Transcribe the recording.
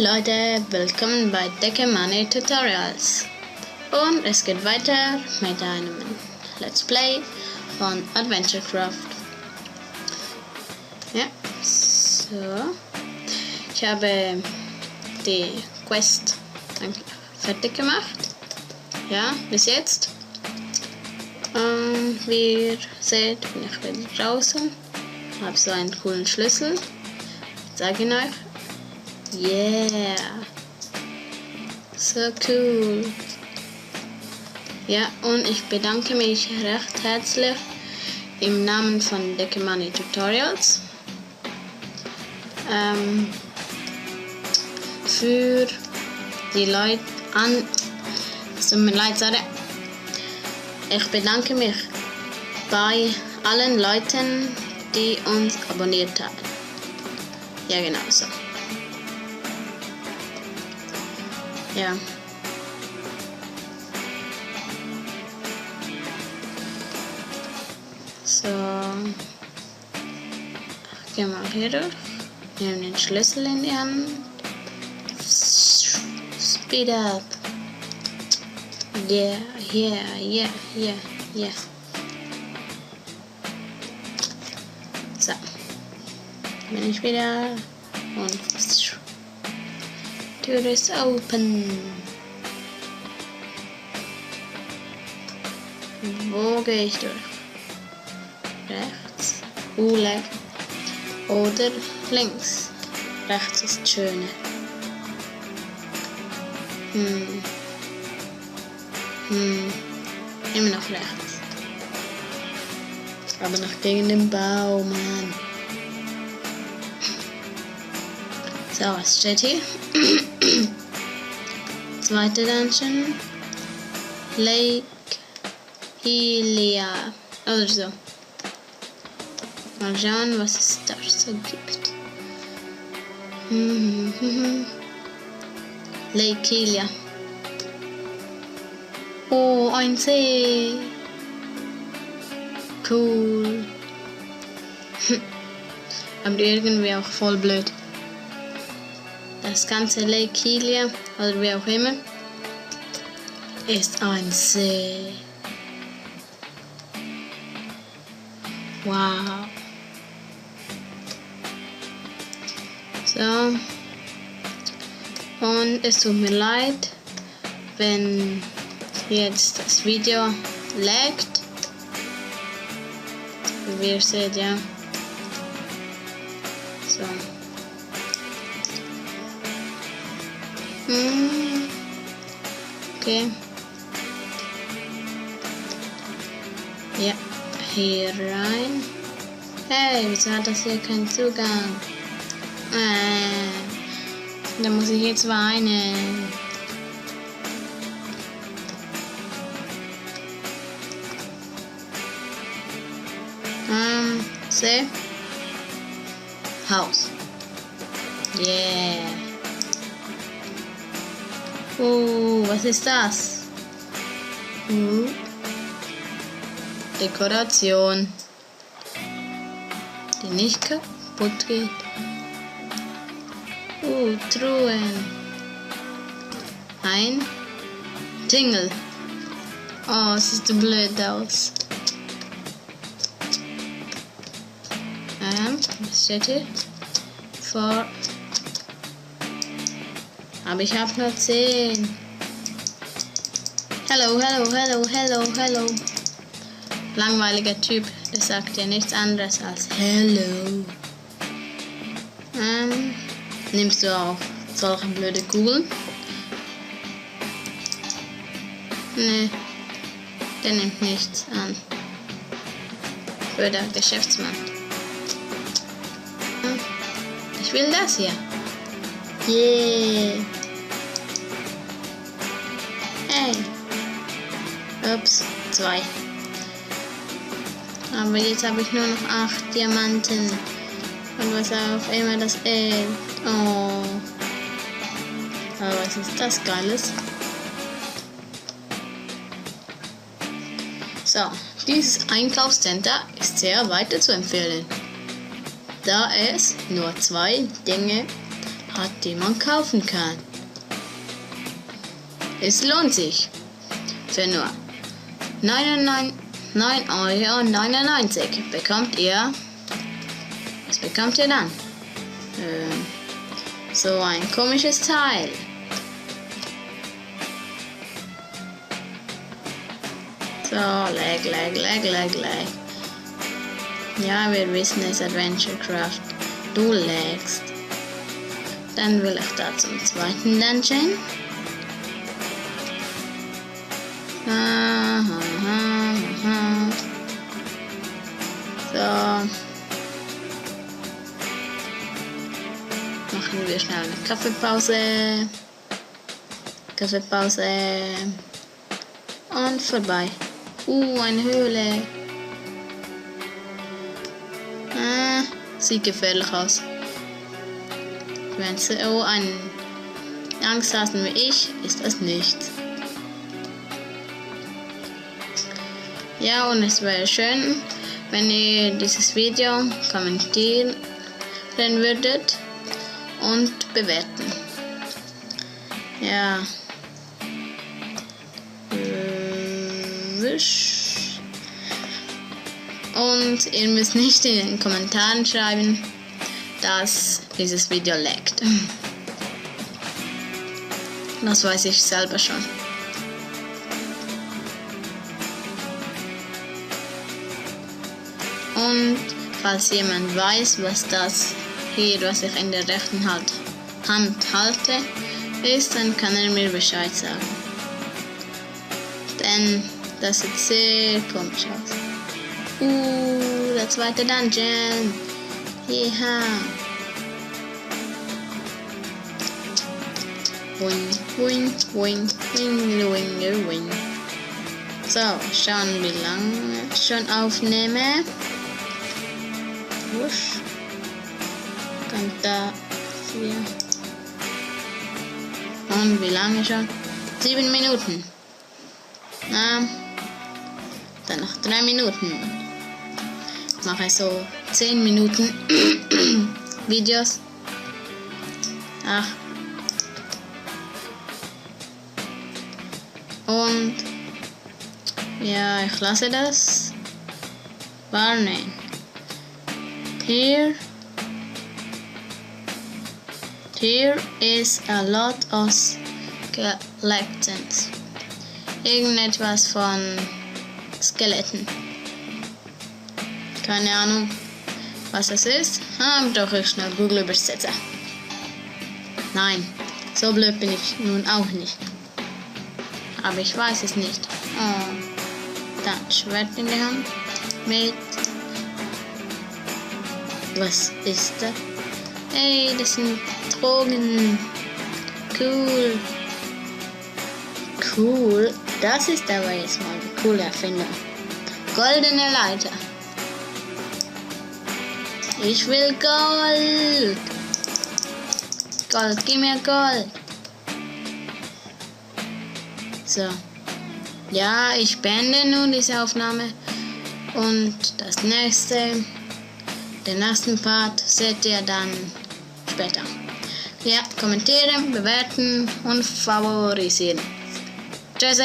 Leute, willkommen bei Money Tutorials und es geht weiter mit einem Let's Play von Adventurecraft. Ja, so. Ich habe die Quest fertig gemacht. Ja, bis jetzt. Wie ihr seht, bin ich wieder draußen. Habe so einen coolen Schlüssel. Ich zeige ihn euch. Yeah, so cool. Ja, und ich bedanke mich recht herzlich im Namen von Money Tutorials für die Leute es tut mir leid, sorry. Ich bedanke mich bei allen Leuten, die uns abonniert haben. Ja, genau so. Ja. So. Gehen wir hier durch. Nehmen den Schlüssel in die Hand. Speed up. Yeah, yeah, yeah, yeah, yeah. So. Bin ich wieder. Und Tür ist open. Wo gehe ich durch? Rechts? Left. Oder links? Rechts ist schöner. Immer noch rechts. Aber noch gegen den Baum, Mann. So, was steht hier? Zweite Dungeon. Lake Helia. Oder so. Mal schauen, was es da so gibt. Lake Helia. Oh, ein See. Cool. Aber irgendwie auch voll blöd. Das ganze Lake Helia, oder wie auch immer, ist ein See. Wow. So. Und es tut mir leid, wenn jetzt das Video laggt. Wie ihr seht, ja. So. Okay. Ja, hier rein. Hey, wieso hat das hier keinen Zugang? Da muss ich jetzt weinen. See? Haus. Yeah. Was ist das? Dekoration, die nicht kaputt geht. Truhen. Ein Jingle. Oh, es sieht so blöd aus. Was steht hier? Vor. Aber ich habe nur 10. Hello, hello, hello, hello, hello. Langweiliger Typ, der sagt ja nichts anderes als hello. Nimmst du auch solche blöde Kugeln? Nee, der nimmt nichts an. Blöder Geschäftsmann. Ich will das hier. Yeah. Hey. Ups, 2. Aber jetzt habe ich nur noch 8 Diamanten. Und was auch immer das ist. Oh. Aber was ist das Geiles? So, dieses Einkaufszenter ist sehr weiter zu empfehlen, da es nur 2 Dinge hat, die man kaufen kann. Es lohnt sich. Für nur 9,99 € bekommt ihr, was bekommt ihr dann? So ein komisches Teil. So, lag. Ja, wir wissen es, Adventurecraft. Du lagst. Dann will ich da zum zweiten Dungeon. So. Machen wir schnell eine Kaffeepause. Und vorbei. Eine Höhle. Sieht gefährlich aus. Wenn so eine Angst hast wie ich, ist das nicht. Ja, und es wäre schön, wenn ihr dieses Video kommentieren würdet und bewerten. Ja. Und ihr müsst nicht in den Kommentaren schreiben, dass dieses Video laggt. Das weiß ich selber schon. Und falls jemand weiß, was das hier, was ich in der rechten Hand halte, ist, dann kann er mir Bescheid sagen. Denn das sieht sehr komisch aus. Der zweite Dungeon. Ja. Wing. So, schauen wie lange ich schon aufnehme. Wusch. Kommt da 4. Und wie lange schon? 7 Minuten. Dann noch 3 Minuten. Mache ich so 10 Minuten Videos. Ach. Und ja, ich lasse das. Warning. Here is a lot of skeletons. Irgendetwas von Skeletten. Keine Ahnung, was das ist. Doch ich schnell Google Übersetzer. Nein, so blöd bin ich nun auch nicht. Aber ich weiß es nicht. Dann Schwert in der Hand. Mit. Was ist das? Hey, das sind Drogen. Cool. Das ist aber jetzt mal eine coole Erfindung. Goldene Leiter. Ich will Gold. Gold, gib mir Gold. So. Ja, ich beende nun diese Aufnahme. Und den nächsten Part seht ihr dann später. Ja, kommentieren, bewerten und favorisieren. Tschüss.